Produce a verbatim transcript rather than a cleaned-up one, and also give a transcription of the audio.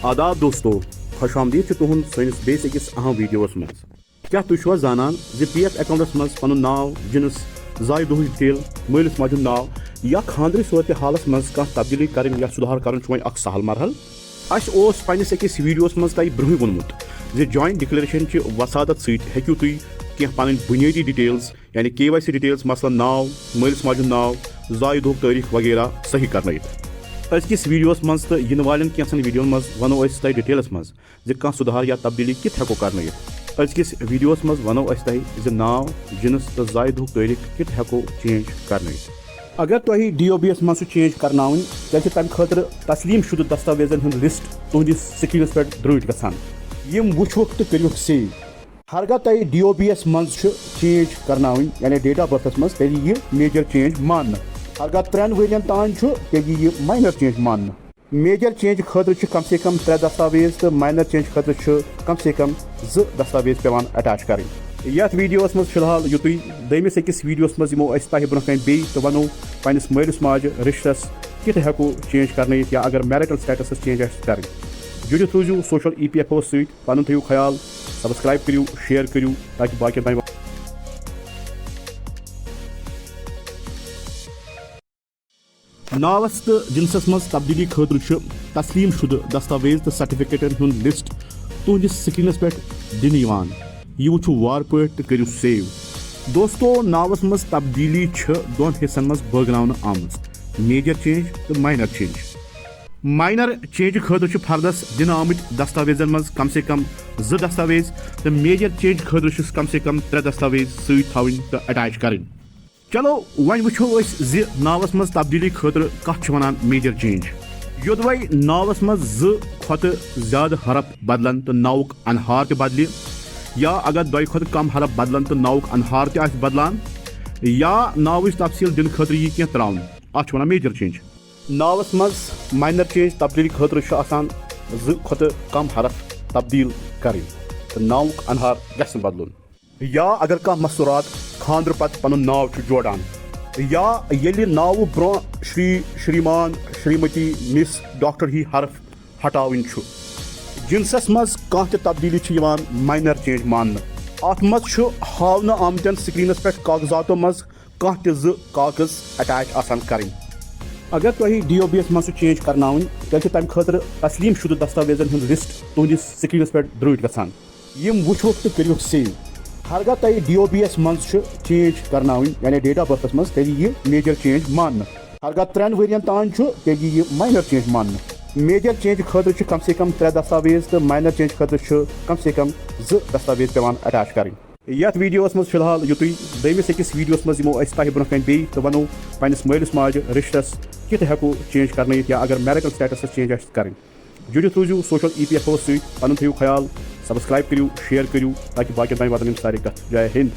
آداب دوستو، خوش آمدید چھُ تُہُنٛد سٲنِس بیٚیِس أکِس اہم ویڈیوَس منٛز۔ کیٛاہ تُہۍ چھِوا زانان زِ پی ایف اکاؤنٹَس منٛز پنُن ناو، جنس، زایہِ دۄہٕچ ڈیٹیل، مٲلِس ماجہِ ہُنٛد ناو یا خانٛدرٕچ صورتِ حالَس منٛز کانٛہہ تبدیٖلی کرٕنۍ یا سُدھار کرُن چھُ وۄنۍ اکھ سہل مرحلہٕ؟ اَسہِ اوس پننِس أکِس ویڈیوَس منٛز تۄہہِ برٛونٛہٕے ووٚنمُت زِ جوائنٹ ڈکلیریشن چہِ وساطت سۭتۍ ہیٚکِو تُہۍ کینٛہہ پنٕنۍ بُنیٲدی ڈیٹیلز، یعنی کے وائی سی ڈیٹیلز، مثلاً ناو، مٲلِس ماجہِ ہُنٛد ناو، زایہِ دۄہُک تٲریٖخ وغیرہ صحیح کرنٲیِتھ۔ أزکِس ویڈیوَس منٛز تہٕ یِنہٕ والٮ۪ن کینٛژن ویڈیوَن منٛز وَنو أسۍ تۄہہِ ڈیٹیلَس منٛز زِ کانٛہہ سُدھار یا تبدیٖلی کِتھ ہٮ۪کو کرنٲیِتھ۔ أزکِس ویڈیوَس منٛز وَنو أسۍ تۄہہِ زِ ناو، جنس تہٕ زایہِ دۄہُک تٲریٖخ کِتھ ہٮ۪کو چینج کرنٲیِتھ۔ اگر تۄہہِ ڈی او بی یَس منٛز چھُ چینج کرناوٕنۍ، تیٚلہِ چھُ تَمہِ خٲطرٕ تسلیٖم شُدٕ دستاویزن ہُنٛد لسٹ تُہنٛدِس سکریٖنَس پٮ۪ٹھ درٛٲٹھۍ گژھان۔ یِم وٕچھوُکھ تہٕ کٔرِوُکھ سیو۔ ہرگاہ تۄہہِ ڈی او بی یَس منٛز چھُ چینج کرناوٕنۍ، یعنی ڈیٹ آف بٔرتھَس منٛز، تیٚلہِ یِیہِ میجر چینج ماننہٕ۔ ہرگاہ ترٛٮ۪ن ؤرین تام چھُ، تیٚلہِ یِیہِ ماینر چینج ماننہٕ۔ میجر چینج خٲطرٕ چھِ کم سے کم ترٛےٚ دستاویز تہٕ ماینر چینج خٲطرٕ چھِ کم سے کم زٕ دستاویز پٮ۪وان اٹیچ کرٕنۍ۔ یتھ ویڈیوس منٛز فی الحال یُتُے۔ دوٚیمِس أکِس ویڈیوس منٛز یِمو أسۍ تۄہہِ برونٛہہ کنہِ بیٚیہِ تہٕ ونو پننِس مٲلِس ماجہِ رشتس کِتھ ہٮ۪کو چینج کرنٲیِتھ یا اگر میرٹل سٹیٹسس چینج آسہِ کرٕنۍ۔ جُڑِتھ روٗزِو سوشل ای پی ایف او سۭتۍ۔ پنُن تھٲیِو خیال، سبسکرائب کٔرِو، شیئر کٔرِو، تاکہ باقین تام۔ ناوس تہٕ جنسس منٛز تبدیلی خٲطرٕ چھُ تسلیٖم شُدٕ دستاویز تہٕ سرٹیفکیٹن ہُنٛد لسٹ تُہنٛدِس سکریٖنس پٮ۪ٹھ دِنہٕ یِوان۔ یہِ وٕچھِو وارٕ پٲٹھۍ تہٕ کٔرِو سیو۔ دوستو، ناوس منٛز تبدیلی چھِ دۄن حصن منٛز بٲگراونہٕ آمٕژ، میجر چینج تہٕ ماینر چینج۔ ماینر چینج خٲطرٕ چھِ فردس دِنہٕ آمٕتۍ دستاویزن منٛز کم سے کم زٕ دستاویز تہٕ میجر چینج خٲطرٕ چھِس کم سے کم ترٛےٚ دستاویز سۭتۍ تھاوٕنۍ تہٕ اٹیچ کرٕنۍ۔ چلو، وۄنۍ وٕچھو أسۍ زِ ناوس منٛز تبدیلی خٲطرٕ کتھ چھِ ونان میجر چینج۔ یوٚدوے ناوس منٛز زٕ کھۄتہٕ زیادٕ حرف بدلن تہٕ ناوُک انہار تہِ بدلہِ، یا اگر دۄیہِ کھۄتہٕ کم حرف بدلن تہٕ ناوُک انہار تہِ آسہِ بدلان، یا ناوٕچ تفصیل دِنہٕ خٲطرٕ یی کینٛہہ تراونہٕ، اتھ چھِ ونان میجر چینج۔ ناوس منٛز ماینر چینج تبدیلی خٲطرٕ چھُ آسان زٕ کھۄتہٕ کم حرف تبدیل کرٕنۍ تہٕ ناوُک انہار گژھِ نہٕ بدلُن۔ یا اگر کانٛہہ مستورات خانٛدرٕ پتہٕ پنُن ناو چھُ جوڑان، یا ییٚلہِ ناوٕ برونٛہہ شری، شریمان، شریمتی، مس، ڈاکٹر ہی حرف ہٹاوٕنۍ چھُ۔ جنسس منٛز کانٛہہ تہِ تبدیلی چھِ یِوان ماینر چینج ماننہٕ۔ اتھ منٛز چھُ ہاونہٕ آمتٮ۪ن سکرینس پٮ۪ٹھ کاغذاتو منٛز کانٛہہ تہِ زٕ کاغذ اٹیچ آسان کرٕنۍ۔ اگر تۄہہِ ڈی او بی یَس منٛز چھُ چینج کرناوٕنۍ، تیٚلہِ چھُ تَمہِ خٲطرٕ تسلیٖم شُدٕ دستاویزن ہُنٛد لسٹ تُہنٛدِس سکرینس پٮ۪ٹھ درٛٲٹھۍ گژھان۔ یِم وٕچھوُکھ تہٕ کٔرِوُکھ سیو۔ ہرگاہ تۄہہِ ڈی او بی یَس منٛز چھُ چینج کرناوٕنۍ، یعنی ڈیٹ آف بٔرتھَس منٛز، تیٚلہِ یِیہِ میجر چینج ماننہٕ۔ ہرگاہ ترٛٮ۪ن ؤرین تام چھُ، تیٚلہِ یِیہِ ماینر چینج ماننہٕ۔ میجر چینج خٲطرٕ چھِ کم سے کم ترٛےٚ دستاویز تہٕ ماینر چینج خٲطرٕ چھِ کم سے کم زٕ دستاویز پٮ۪وان اٹیچ کرٕنۍ۔ یتھ ویڈیوس منٛز فی الحال یُتُے۔ دوٚیمِس أکِس ویڈیوس منٛز یِمو أسۍ تۄہہِ برونٛہہ کنہِ بیٚیہِ تہٕ ونو پننِس مٲلِس ماجہِ رشتس کِتھ ہٮ۪کو چینج کرنٲیِتھ یا اگر میرٹل سٹیٹسس چینج آسہِ کرٕنۍ۔ جُڑِتھ روٗزِو سوشل ای پی ایف او سۭتۍ، پنُن تھٲیِو خیال، سبسکرائب کٔرِو، شیئر کٔرِو، تاکہ باقین تام واتن یِم سارے کتھٕ۔ جے ہند۔